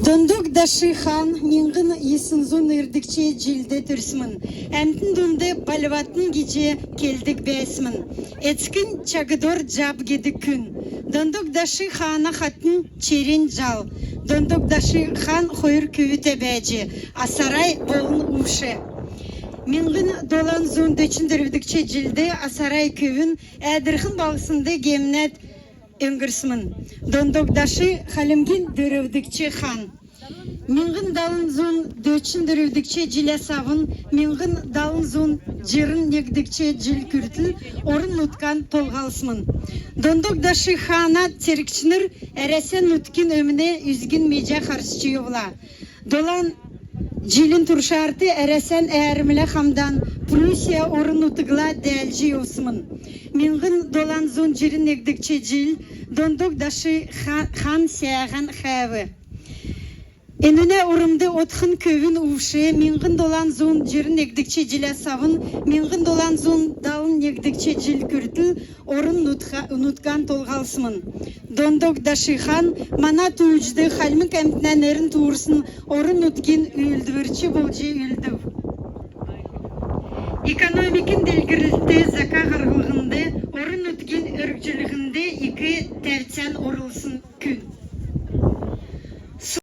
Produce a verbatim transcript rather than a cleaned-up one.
Дондок Даши хаан миңһн йисн зун нерәдгч җилд төрсмн. Әмтн дунд Бальватн гиҗ келдг бәәсмн. Эцкнь Чагдор Җаб гидг күн. Дондок Даши хаана хатн Черень Җал. Дондок Даши хаан хойр көвүтә бәәҗ, Асарай болн Увш. Миңһн долан зун дөчн дөрвдгч җилд Асарай көвүн Әәдрхн балһснд гемнәд өңгрсмн. Дондок Даши Хальмгин дөрвдгч хаан. Миңһн долан зун дөчн дөрвдгч җиләс авн миңһн долан зун җирн негдгч җил күртл орн-нутган толһалсмн. Дондок Даши хаана цергчнр Әрәсән нутгин өмн үзгин меҗә харсҗ йовла. Долан җилин туршарт Әрәсән әәрмлә хамдан Пруссия орн-нутгла дәәлҗ йовсмн. Миңһн долан зун җирн негдгч җил Дондок Даши ха-, хаан сәәһән хәәв. Энүнә ормд одхн көвүн Увш миңһн долан зун җирн негдгч җиләс авн миңһн долан зун долан негдгч җил күртл орн-нутган толһалсмн. Дондок Даши хаан мана тууҗд хальмг әмтнә нерн туурсн орн-нутгин үүлдврч болҗ үлдв. Экономикин делгрлтд